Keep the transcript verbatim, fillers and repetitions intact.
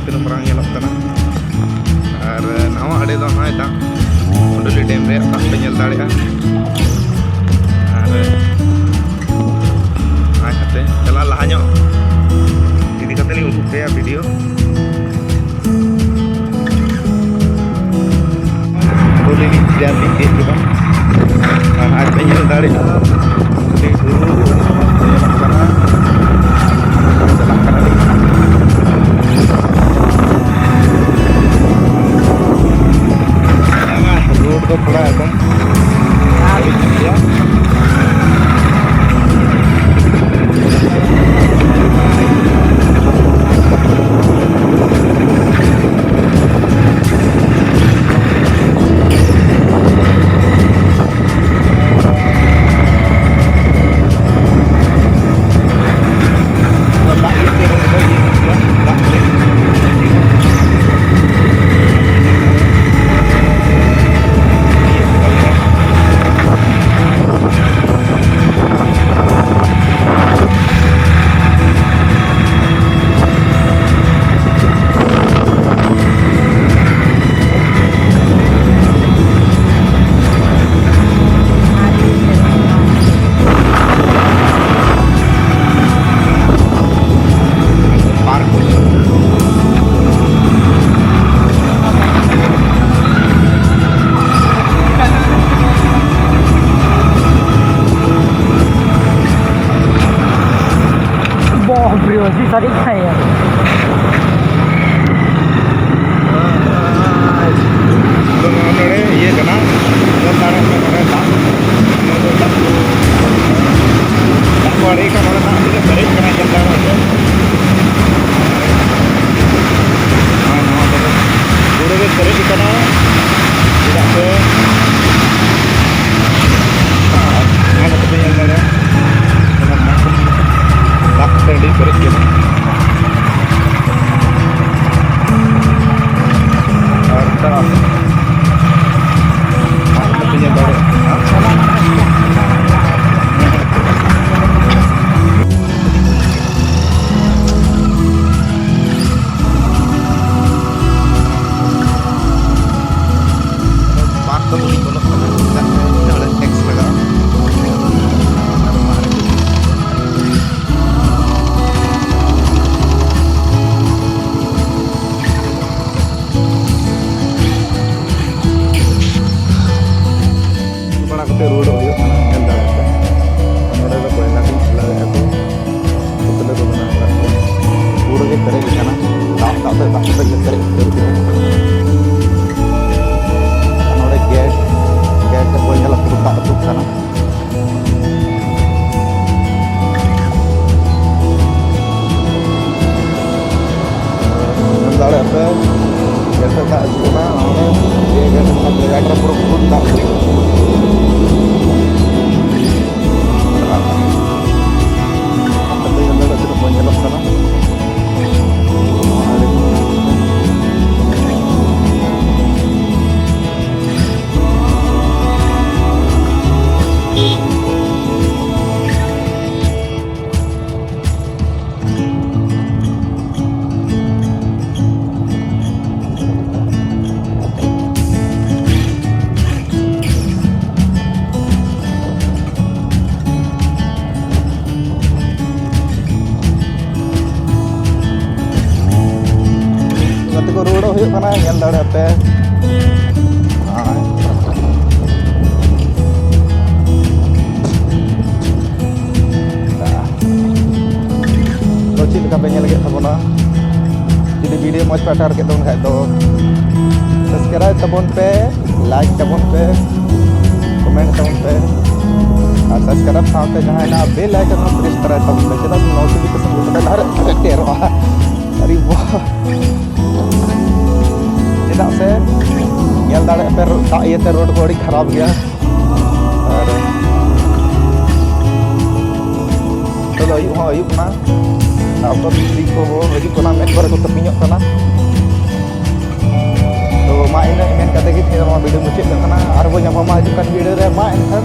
ᱛᱤᱱᱟᱹᱜ ᱢᱟᱨᱟᱝ ᱧᱮᱞᱚᱜ ᱠᱟᱱᱟ᱾ ᱟᱨ ᱱᱟᱣᱟ ᱟᱲᱮ ᱫᱚ ᱱᱚᱜᱼᱚᱭ ᱫᱟᱜ, ᱢᱩᱰᱩᱞᱤ ᱰᱮᱢ ᱨᱮᱭᱟᱜ ᱫᱟᱜ ᱯᱮ ᱧᱮᱞ ᱫᱟᱲᱮᱭᱟᱜᱼᱟ᱾ ᱟᱨ ᱟᱨ ᱠᱟᱛᱮ ᱪᱟᱞᱟᱜ ᱞᱟᱦᱟ ᱧᱚᱜ ᱤᱫᱤ ᱠᱟᱛᱮ ᱞᱤᱧ ᱩᱫᱩᱜ ᱯᱮᱭᱟ ᱵᱷᱤᱰᱤᱭᱳ᱾ ᱫᱚ ᱞᱤᱧ ᱪᱮᱭᱟᱨ ᱞᱤᱧ ᱫᱮᱡ ᱠᱮᱫᱟ᱾ ᱟᱨ ᱟᱡ ᱯᱮ ᱧᱮᱞ ᱫᱟᱲᱮᱭᱟᱜᱼᱟ, ᱟᱹᱰᱤ ᱵᱩᱨᱩ ᱧᱮᱞᱚᱜ ᱠᱟᱱᱟ᱾ ᱪᱟᱞᱟᱜ ᱠᱟᱱᱟᱞᱤᱧ᱾ ᱨᱳᱰ ᱫᱚ ᱛᱷᱚᱲᱟ ᱮᱠᱫᱚᱢ ᱵᱟᱹᱲᱤᱡ ᱧᱚᱜ ᱜᱮᱭᱟ᱾ ᱵᱟᱯ ᱨᱮ, ᱟᱹᱰᱤ ᱥᱟᱹᱨᱤ ᱠᱟᱱᱟ ᱭᱟ᱾ ᱟᱫᱚ ᱱᱚᱣᱟ ᱱᱚᱰᱮ ᱤᱭᱟᱹ ᱠᱟᱱᱟ, ᱧᱮᱞ ᱫᱟᱲᱮᱭᱟᱜ ᱠᱟᱱᱟ ᱱᱚᱰᱮ ᱫᱟᱜ, ᱱᱚᱣᱟ ᱫᱚ ᱫᱟᱜ ᱠᱚ, ᱫᱟᱜ ᱠᱚ ᱟᱲᱮ ᱠᱟᱜ ᱱᱚᱰᱮ ᱫᱟᱜ ᱛᱤᱱᱟᱹᱜ ᱯᱮᱨᱮᱡ ᱠᱟᱱᱟ ᱧᱮᱞ ᱫᱟᱲᱮᱭᱟᱜ ᱠᱟᱱᱟ᱾ ᱟᱨ ᱱᱚᱣᱟ ᱠᱚᱫᱚ ᱯᱩᱨᱟᱹ ᱜᱮ ᱯᱮᱨᱮᱡ ᱠᱟᱱᱟ, ᱪᱮᱫᱟᱜ ᱥᱮ ᱟᱨ ᱚᱱᱟ ᱠᱚᱫᱚ ᱯᱮ ᱧᱮᱞ ᱫᱟᱲᱮᱭᱟᱜᱼᱟ, ᱚᱱᱟ ᱫᱟᱜ ᱛᱮ ᱟᱹᱰᱤ ᱯᱮᱨᱮᱡ ᱠᱟᱱᱟ᱾ ᱟᱨ ᱨᱩᱣᱟᱹᱲᱚᱜ ᱦᱩᱭᱩᱜ ᱠᱟᱱᱟ, ᱧᱮᱞ ᱫᱟᱲᱮᱭᱟᱜ ᱠᱟᱱᱟ᱾ ᱱᱚᱰᱮ ᱫᱚ ᱠᱚᱭᱞᱟ ᱠᱤᱱ ᱠᱷᱩᱞᱟᱹᱣᱮᱫᱼᱟ ᱠᱚ, ᱯᱩᱛᱞᱟᱹ ᱠᱚ ᱵᱮᱱᱟᱣ ᱠᱟᱜ ᱠᱚᱣᱟ᱾ ᱯᱩᱨᱟᱹ ᱜᱮ ᱯᱮᱨᱮᱡ ᱟᱠᱟᱱᱟ, ᱫᱟᱜ, ᱫᱟᱜ ᱛᱮ, ᱫᱟᱜ ᱠᱚᱛᱮ ᱜᱮ ᱯᱮᱨᱮᱡ ᱩᱛᱟᱹᱨ ᱠᱟᱱᱟ᱾ ᱱᱚᱰᱮ ᱜᱮᱴ, ᱜᱮᱴ ᱨᱮ ᱠᱚᱭᱞᱟ ᱯᱩᱨᱟᱹ ᱫᱟᱜ ᱟᱹᱛᱩᱜ ᱠᱟᱱᱟ᱾ ᱧᱮᱞ ᱫᱟᱲᱮᱭᱟᱜ ᱯᱮ, ᱜᱮᱴ ᱨᱮ ᱫᱟᱜ ᱦᱤᱡᱩᱜ ᱠᱟᱱᱟ᱾ ᱱᱚᱰᱮ ᱡᱮ ᱜᱮᱴ ᱨᱮ ᱯᱩᱨᱟᱹ ᱯᱷᱩᱞ ᱫᱟᱜ ᱦᱤᱡᱩᱜ ᱠᱟᱱᱟ᱾ ᱟᱯᱮ ᱯᱮ ᱧᱮᱞ ᱫᱟᱲᱮᱭᱟᱜ ᱛᱤᱱᱟᱹᱜ ᱢᱚᱡᱽ ᱧᱮᱞᱚᱜ ᱠᱟᱱᱟ᱾ ᱜᱟᱛᱮ ᱠᱚ, ᱨᱩᱣᱟᱹᱲᱚᱜ ᱦᱩᱭᱩᱜ ᱠᱟᱱᱟ, ᱧᱮᱞ ᱫᱟᱲᱮᱭᱟᱜ ᱯᱮ᱾ ᱱᱚᱜᱼᱚᱭ᱾ ᱛᱚ, ᱪᱮᱫ ᱞᱮᱠᱟ ᱯᱮ ᱧᱮᱞ ᱠᱮᱫ ᱛᱟᱵᱚᱱᱟ? ᱡᱩᱫᱤ ᱵᱷᱤᱰᱤᱭᱳ ᱢᱚᱡᱽ ᱯᱮ ᱟᱴᱠᱟᱨ ᱠᱮᱫ ᱛᱟᱵᱚᱱ ᱠᱷᱟᱡ ᱫᱚ subscribe ᱛᱟᱵᱚᱱ ᱯᱮ, like ᱛᱟᱵᱚᱱ ᱯᱮ, comment ᱛᱟᱵᱚᱱ ᱯᱮ, ᱟᱨ subscribe ᱥᱟᱶᱛᱮ ᱡᱟᱦᱟᱸ ᱦᱮᱱᱟᱜᱼᱟ bell icon ᱦᱚᱸ press ᱛᱚᱨᱟᱭ ᱛᱟᱵᱚᱱ ᱯᱮ, ᱪᱮᱫᱟᱜ ᱥᱮ notification ᱵᱚᱴᱚᱱ ᱟᱨ ᱥᱮᱴᱮᱨᱚᱜᱼᱟ᱾ ᱟᱨᱮ ᱵᱟᱦ, ᱪᱮᱫᱟᱜ ᱥᱮ ᱧᱮᱞ ᱫᱟᱲᱮᱭᱟᱜ ᱯᱮ, ᱫᱟᱜ ᱤᱭᱟᱹᱛᱮ ᱨᱳᱰ ᱠᱚ ᱟᱹᱰᱤ ᱠᱷᱟᱨᱟᱯ ᱜᱮᱭᱟ᱾ ᱟᱨ ᱱᱤᱛᱚᱜ ᱫᱚ ᱟᱹᱭᱩᱵ ᱦᱚᱸ ᱟᱹᱭᱩᱵ ᱮᱱᱟ, ᱟᱨ ᱚᱠᱚᱭ ᱠᱚ ᱦᱤᱡᱩᱜ ᱠᱟᱱᱟ, ᱢᱮᱫ ᱠᱚᱨᱮ ᱠᱚ ᱛᱟᱹᱯᱤᱧᱚᱜ ᱠᱟᱱᱟ᱾ ᱛᱚ ᱢᱟ, ᱤᱱᱟᱹᱜ ᱢᱮᱱ ᱠᱟᱛᱮ ᱜᱮ ᱛᱮᱦᱮᱧ ᱱᱚᱣᱟ ᱵᱷᱤᱰᱤᱭᱳ ᱢᱩᱪᱟᱹᱫ ᱠᱟᱜ ᱠᱟᱱᱟ᱾ ᱟᱨᱵᱚ ᱧᱟᱯᱟᱢᱟ ᱦᱤᱡᱩᱜ ᱠᱟᱱ ᱵᱷᱤᱰᱤᱭᱳ ᱨᱮ᱾ ᱢᱟ ᱮᱱᱠᱷᱟᱱ